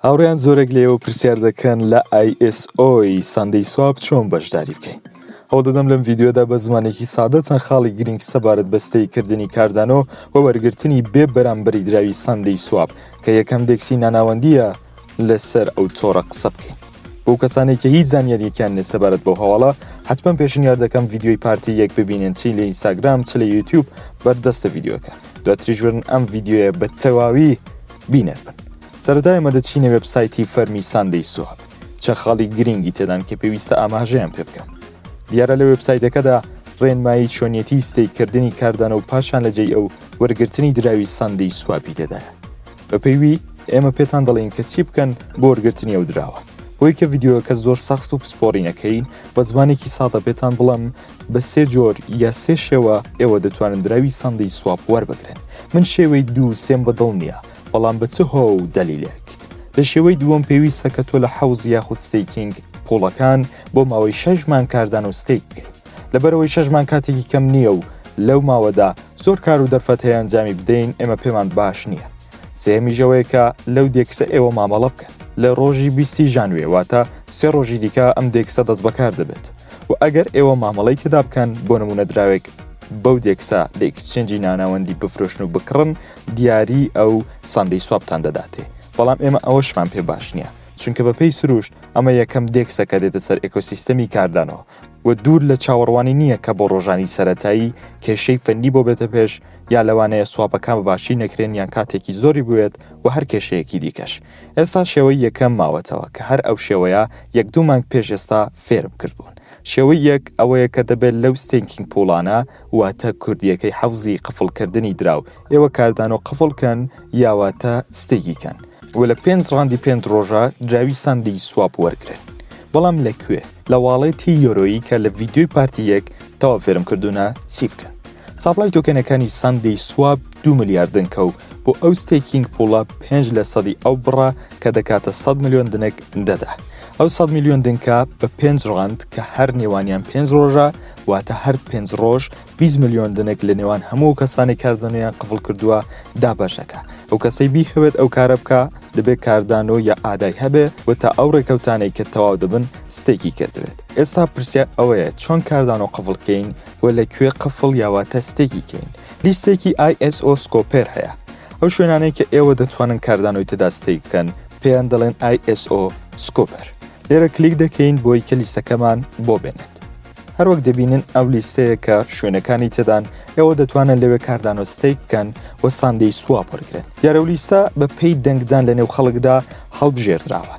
هاوڕێیان زۆرێک لە ئێوە پرسیار دەکەن لە ISO ی SundaeSwap چۆن بەشداری بکەین؟ هەوڵ دەدەم لەم ڤیدیۆدا بە زمانێکی سادە چەند خاڵی گرنگ سەبارەت بە stake کردنی کاردانۆ و وەرگرتنی بێ بەرامبەری دراوی SundaeSwap کە یەکەم DEX ی ناناوەندیە لەسەر ئەو تۆڕە قسە بکەین. بۆ کەسانێک کە هیچ زانیاریەکیان نیە سەبارەت بەو هەواڵە حتمما پێشنیار دەکەم ڤیدیۆی part ی یەک ببینن چی لە ئینستاگرام چ لە یوتیوب بەردەستە ڤیدیۆکە دواتریش وەرن ئەم ڤیدیۆیە بە تەواوی بینەر بن. سەرەتا ئێمە دەچینە وێبسایتی فەرمی SundaeSwap چەند خاڵی گرنگی تێدان کە پێویستە ئاماژەیان پێ بکەم. دیارە لە وێبسایتەکەدا ڕێنمایی چۆنیەتی stake کردنی کاردانە و پاشان لە جێی ئەو وەرگرتنی دراوی SundaeSwap ی تێدایە. بەپێی وی ئێمە پێتان دەڵێین کە چی بکەن بۆ وەرگرتنی ئەو دراوە. بۆی کە ڤیدیۆکە زۆر سەخت و پسپۆڕی نەکەین بە زمانێکی سادە پێتان بڵێم بە سێ جۆر یا سێ شێوە ئێوە دەتوانن دراوی SundaeSwap وەربگرن. من شێوەی دوو و سێم بەدڵ نییە بەڵام بە چ هۆ و دەلیلێک؟ لە شێوەی دووەم پێویستە کە تۆ لە حەوز یاخود staking pool ەکان بۆ ماوەی شەش مانگ کاردانۆ stake بکەیت. لەبەرئەوەی شەش مانگ کاتێکی کەم نییە و لەو ماوەدا زۆر کار و دەرفەت هەیە ئەنجامی بدەین ئێمە پێمان باش نییە. سێیەمیش ئەوەیە کە لەو DEX ە ئێوە مامەڵە بکەن. لە ڕۆژی بیستی ژانویە واتە سێ ڕۆژی دیکە ئەم DEX ە دەستبەکار دەبێت و ئەگەر ئێوە مامەڵەی تێدا بکەن بۆ نموونە دراوێک بەو DEX ە لە exchange ی ناناوەندی بفرۆشن و بکڕن دیاری ئەو SundaeSwap تان دەداتێ بەڵام ئێمە ئەوەشمان پێ باش نییە چونکە بەپێی سروشت ئەمە یەکەم DEX ە کە دێتە سەر ئێکۆسیستەمی کاردانۆ و دوور لە چاوەڕوانی نییە کە بۆ ڕۆژانی سەرەتایی کێشەی فەنی بۆ بێتە پێش یا لەوانەیە swap ەکان بە باشی نەکرێن یان کاتێکی زۆری بوێت و هەر کێشەیەکی دیکەش. ئێستا شێوەی یەکەم ماوەتەوە کە هەر ئەو شێوەیە یەک دوو مانگ پێش ئێستا فێرم کردبوون. شێوەی یەک ئەوەیە کە دەبێت لەو staking pool انە واتە کوردیەکەی حەوزی قفڵکردنی دراو ئێوە کاردانۆ قفڵ کەن یا واتە stake ی کەن و لە پێنج ڕاندی پێنج ڕۆژە دراوی SundaeSwap وەرگرن بەڵام لە کوێ؟ لە wallet ی Yoroi کە لە ڤیدیۆی part ی یەک تەواو فێرم کردوونە چی بکەن. supply token ەکانی SundaeSwap دوو ملیار دنکە و بۆ ئەو staking pool ە پێنج لە سەدی ئەو بڕە کە دەکاتە 100 ملیۆن دنک دەدا. ئەو 100 ملیۆن دنکە بە پێنج ڕاند کە هەر نێوانیان پێنج ڕۆژە واتە هەر پێنج ڕۆژ 20 ملیۆن دنک لە نێوان هەموو کەسانی کاردانۆیان قفڵ کردووە دابەش دەکا. ئەو کەسەی بیهەوێت ئەو کارە بکا دەبێت کاردانۆ یا ئادای هەبێ و تا ئەو ڕێکەوتانەی کە تەواو دەبن stake ی کردبێت. ئێستا پرسیار ئەوەیە چۆن کاردانۆ قفڵ کەین و لە کوێ قفڵ یا واتە stake ی کەین؟ لیستێکی ISO Scooper هەیە. ئەو شوێنانەی کە ئێوە دەتوانن کاردانۆی تێدا stake بکەن پێیان دەڵێن ISO Scooper. لێرە کلیک دەکەین بۆی کە لیستەکەمان بۆ بێنێت. هەروەک دەبینن ئەو لیستەیە کە شوێنەکانی تێدان ئێوە دەتوانن لەوێ کاردانۆ stake بکەن و SundaeSwap وەرگرن. دیارە و لیستە بە پێی دەنگدان لە نێو خەڵکدا هەڵبژێردراوە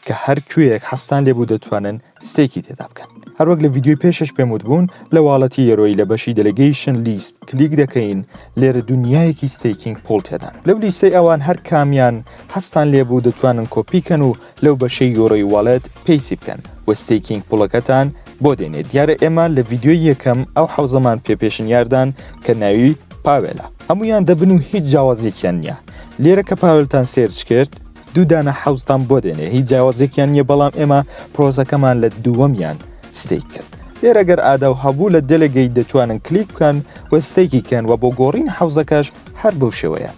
کە هەر کوێیەک حەزتان لێبوو دەتوانن stake ی تێدا بکەن. هەروەک لە ڤیدیۆی پێشش پێم وتبوون لە wallet ی Yoroi لە بەشی delegation list کلیک دەکەین لێرە دنیایەکی staking pool تێدان لەو لیستەی ئەوان هەر کامیان حەزتان لێبوو دەتوانن کۆپی کەن و لەو بەشەی Yoroi wallet paste ی بکەن و staking pool ەکەتان بۆ دێنێت دیارە ئێمە لە ڤیدیۆی یەکەم ئەو حەوزەمان پێ پێشنیاردان کە ناوی Powell ە هەمویان دەبن و هیچ جیاوازیەکیان نییە لێرە کە Powell تان search کرد دوو دانە حەوزتان بۆ دێنێ هیچ جیاوازێکیان نییە بەڵام ئێمە پرۆسەکەمان لە دووەمیان stake کرد لێرە گەر ئادا و هەبوو لە delegate دەتوانن کلیک بکەن و stake ی کەن و بۆ گۆڕین حەوزەکەش هەر بەو شێوەیە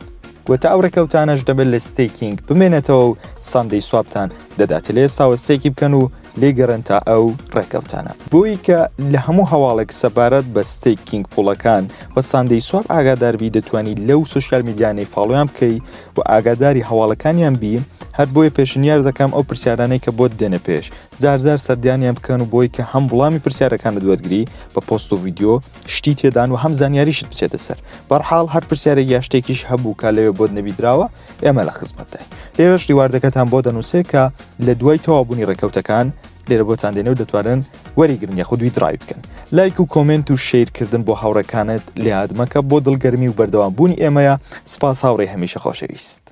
و تا ئەو ڕێکەوتانەش دەبێت لە staking بمێنێتەوە و SundaeSwap تان دەدات لە ئێستاوە stake ی بکەن و لێگەڕێن تا ئەو ڕێکەوتانە بۆی کە لە هەموو هەواڵێک سەبارەت بە staking pool ەکان و SundaeSwap ئاگاداربی دەتوانی لەو social media نەی follow یان بکەی و ئاگاداری هەواڵەکانیان بی، هەر بۆیە پێشنیار دەکەم ئەو پرسیارانەی کە بۆت دێنە پێش جار جار سەردانیان بکەن و بۆی کە هەم وڵامی پرسیارەکانت وەرگری بە پۆست و ڤیدیۆ شتی تێدان و هەم زانیاریشت بچێتە سەر. بەرحاڵ هەر پرسیارێک یا شتێکیش هەبوو کە لەوێ بۆت نەبیدراوە ئێمە لە خزمەتداین. لێرەش reward ەکەتان بۆ دەنووسێ کە لە دوای تەواوبوونی ڕێکەوتەکان لێرە بۆتان دێنێ و دەتوانن وەریگرن یاخود withdraw ی بکەن. لایک و comment و share کردن بۆ هاوڕێکانت لەیاد مەکە بۆ دڵگەرمی و بەردەوام بوونی ئێمەیە. سپاس هاوڕێی هەمیشە خۆشەویست.